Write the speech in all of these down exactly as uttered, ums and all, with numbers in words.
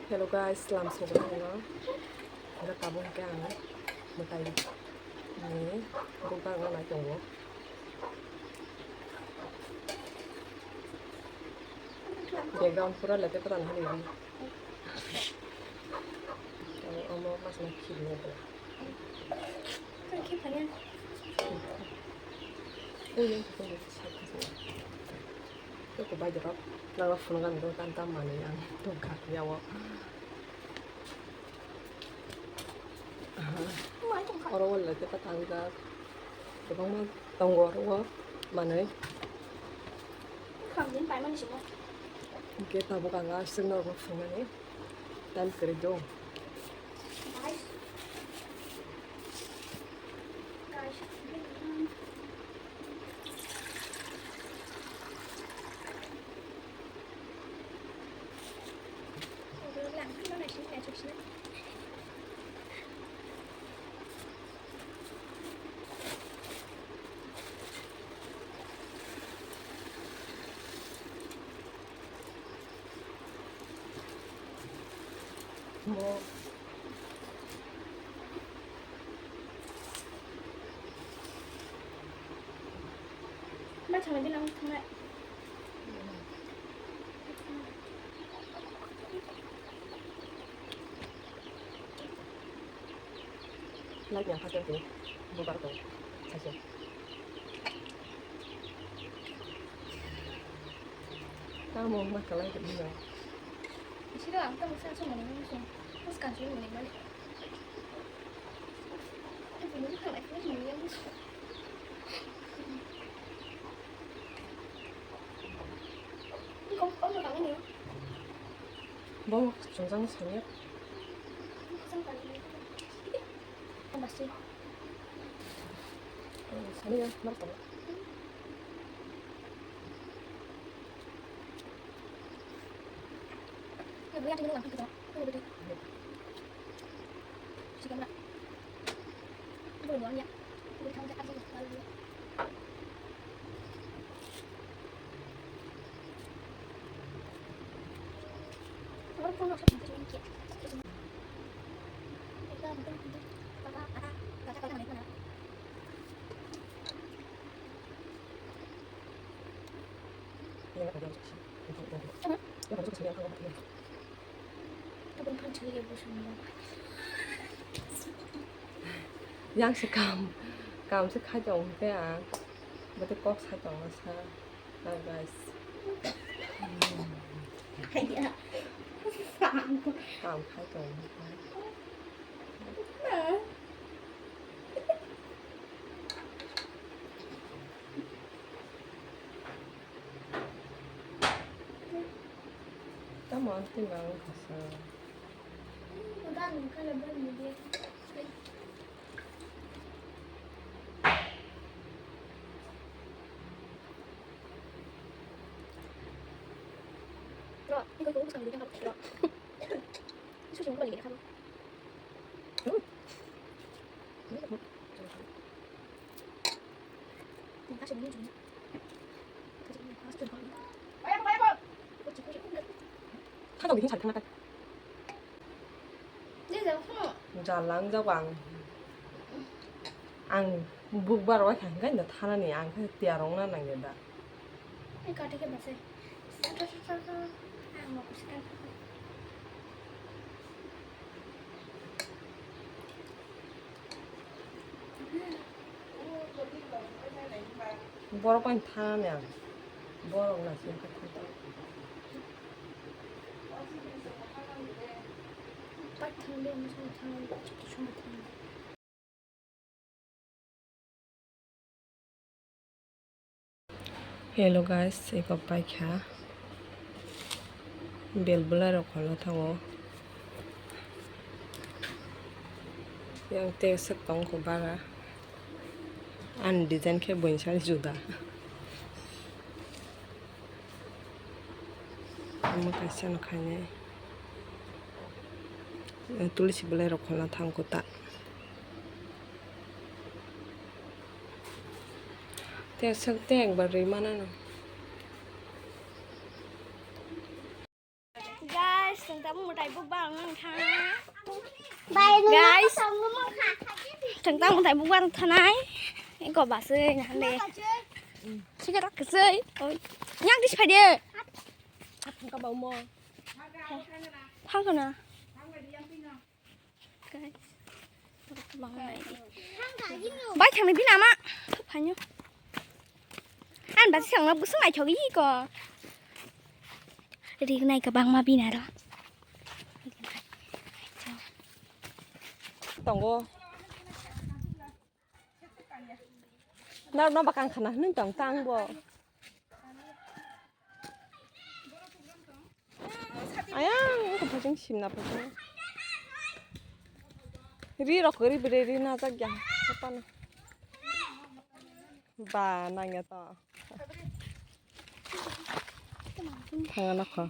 Hello guys, lam sogwi tongo. Hwnkhe tabuk hwnkhe ang mwtai ni bukbak no nai tongo. Background pura lete pura nahani ri. Omo mas na khibini bwla. Oye, oye, oye. Toko bai jora, nang phunukani do tam tam manwi ang tongkha yawo. Aha. Oro wall lete pa tangjak. Kwbangma tongo oro o manwi. Hwnkhe tabuk ang aswk norokno phunuknani time kwrwi do. Light yang khasem tini, bubar tong, saisem. Tamo ma kalai tini no. Siro ang tamo sa sung mani sung, terus kan sung mani mani. Ini bukan light ini yang sung. Ini kau kau nak ini? Bo chungjang sanya. Sanya mar tong. Yang se kam, kam se khai tong hwnkhe ang, bwtwi kok sai tongo sa, guys. Kam khai tong hwnkhe. Tamo ang twi mang kasa. Jalang jago ang. Ang bukbar waikha hwnkhe no thanani ang khe tiyar wngna nangya da. Borok bai thanani ang. Borok na sini. Hello guys, eko paikha bel bwlai rok kholo thango. Yang te swk tong kho bara. Ani design khe buini sari juda. Omo kaisa no khainai. Tulsi bwlai rok kholo thang kho ta. Te swk te ekbar ri manano. Guys, ang tamo mwtai Guys, tang tang tai bukbar thanai. Eko basui nahale. Sika tak kesui. Oi. Yang dis phai de. Thang ka bau mo. Thang ka na. Guys. Bai thangni bini ama. Phanyo. An basi thangna busung ai thogi ko. Ri nai ka bangma bini aro. Tongo. Na, na bakang khana hwnwi tong tang bo. Ayang, ko phajang simna phajang. Ri rok ri bere ri na jak ya. Apa na? Ba, nang ya to. Thanga na kho.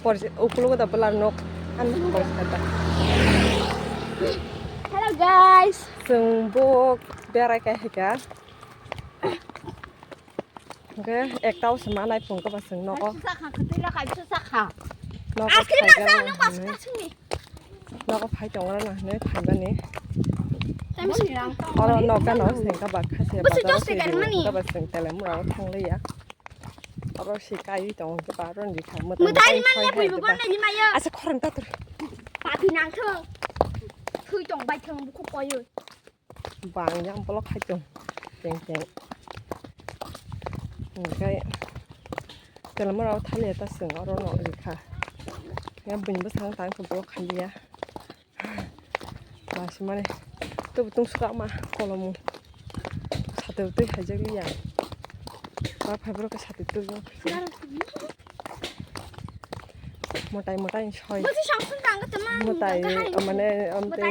Porsi, ukulogo da bwlar nok. Ano porsi kata. Hello, guys. Chwng bo berai kha hika. Hwnkhe ekta o se manai phung khe ba chwng nogo. Kaisa sakha, kwtwi la kaisa sakha. Nogo. Askri phai masa gana nang hinwi. Nogo phai tongo na hinwi phaimani. Oro nokano sengkha ba khasiya bazaro se rimani. Kha ba chwng Telemura o thangliya. Oro se kai tongo khe ba oro ni thang mwtai rimani soi buibo hai gonna rimaya. Asa khorang tatur. Papi nang thung. Thui tong bai thung bukhuk koyo. Bang yang bolok hai tong. Teng teng. Hwnkhe Telemura o thaliya ta chwng oro no rikha. Ya buini bwskango tang khe bolok khaliya. Masimani tubu tungsukha ma kolomo. Satwi twi haijak liya. Ba phaibrok khe satwi twi. Mwtai mwtai soi. Mwtai, mane, amte,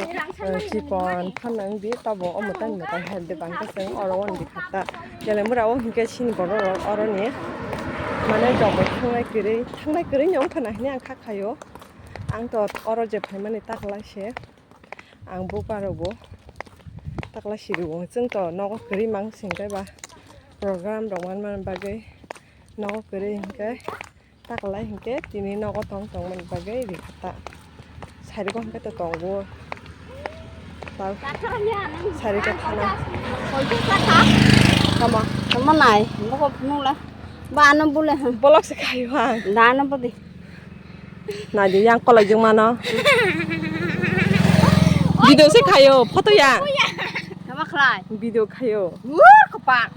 chikon phanang di tabo o mwtai mwtai hai de bangkhe chwng oro on di khata. Telemura o hinkhe chini borok rok oro ni, mane, jogoi thangnai kwrwi, thangnai kwrwi ni wngkha na hinwi ang kha khaio. Ang to oro je phaimani taklai se. Ang bupha rokbo taklai sirwo. Chwng to nogo kwrwi mang singkhe ba program rok manmani bagwi nogo kwrwi hinkhe taklai hinkhe tini nogo tong tongmani bagwi rikha ta. Sari go hinkhe to tongo. Tao sari go khana. Tamo? Tamo nai. Boko phunukla. Ba ano bole ha. Bolok se khayo ha. Da ano bodi. Naidi yang kolai jung mano. Video se khayo, photo ya. Tama khlai. Video khayo. Wur kopak.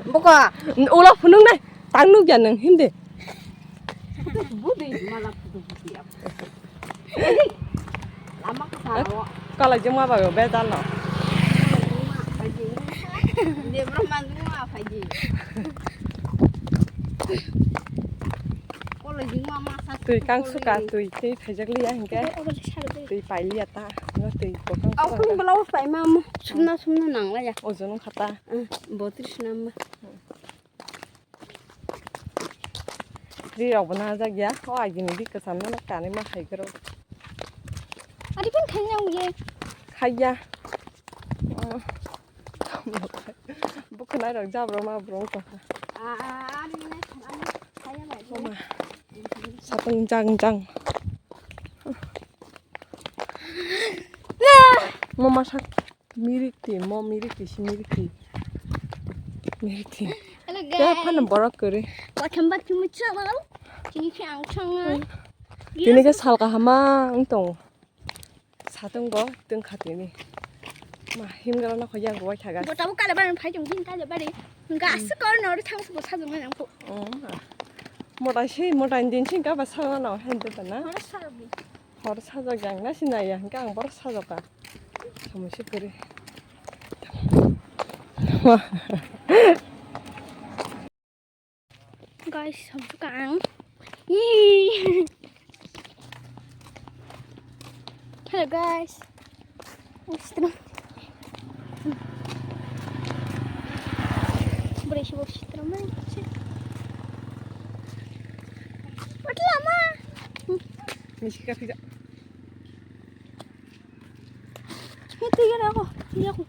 Boko. Ulo phunung nai. Tang nuk ya nang hindi. Budi mala photo budi. Lama kha. Kolai jung ma ba be dal no. Debra mandu ma phaji. Twi kang suka, twi, twi phaijak liya hinkhe. Twi pai liya ta. No twi bokang suka. Blouse pai ma mo. Sumna, sumna nang la ya. Ojon wngkha ta. Botris number. Ri rok bo na jak ya. O agini ri kwcham no kani ma hai gro. Ari pun thang ya uye. Khaiya. Bukhanai rok jabra ma bro wngkha. Satang jang jang. Mo masa mirik ti, mo mirik ti, si mirik ti. Mirik ti. Hello guys. Phano borok kwrwi. Welcome back to my channel. Tini khe ang thangna. Tini khe sal kaham ma wng tongo. Satung bo tungkha tini. Ma himgala no khoya gowai thaga. Bo tabuk kale bari phai tong din kale bari. Ga asuk kor no thang subo sajung nang ko. Mota si mota din si ga ba sajung no hen de na. Hor sajung. Hor sajung yang na si na ya ga ang bor sajung ka. Samu si kuri. Wah. Guys, samsuka ang. Yee. Hello guys. Gusto mo? Wait, lama. Misi ka pija. Hei, tigir ako, tigir ako.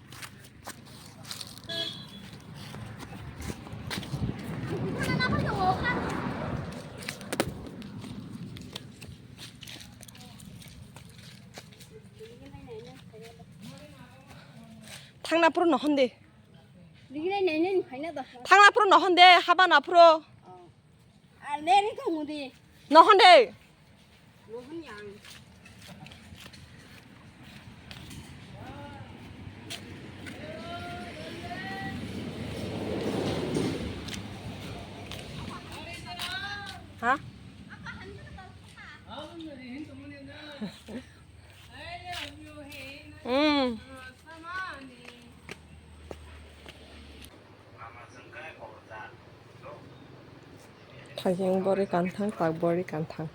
Thangna phuru nohon de. Tigir nai nai nai phaina da. Thangna phuru nohon de, haba na phuru. Oh. Ar leri thangmudi. Nohon de. Nohon yang. Ha? Hmm. Thajeng bori kanthang, tak bori kanthang.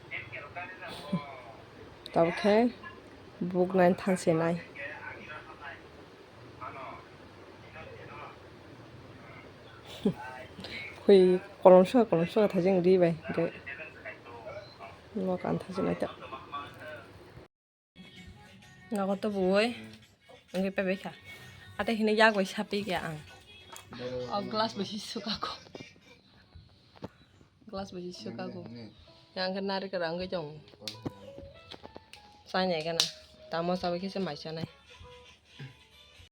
Tabukhe buk nai thanse nai. Khwi kolom soka, kolom soka thajeng ri bai, hwnkhe no kantha se naita. Nogo to buwoi wngwi paibai kha. Ate hini yak bai sapi khe ang. O glass bai si suka ko. Glass bai si suka ko. Yang khe nari khe rangwi tong. Chai nai gana. Tamo chabai khe se mai chanai.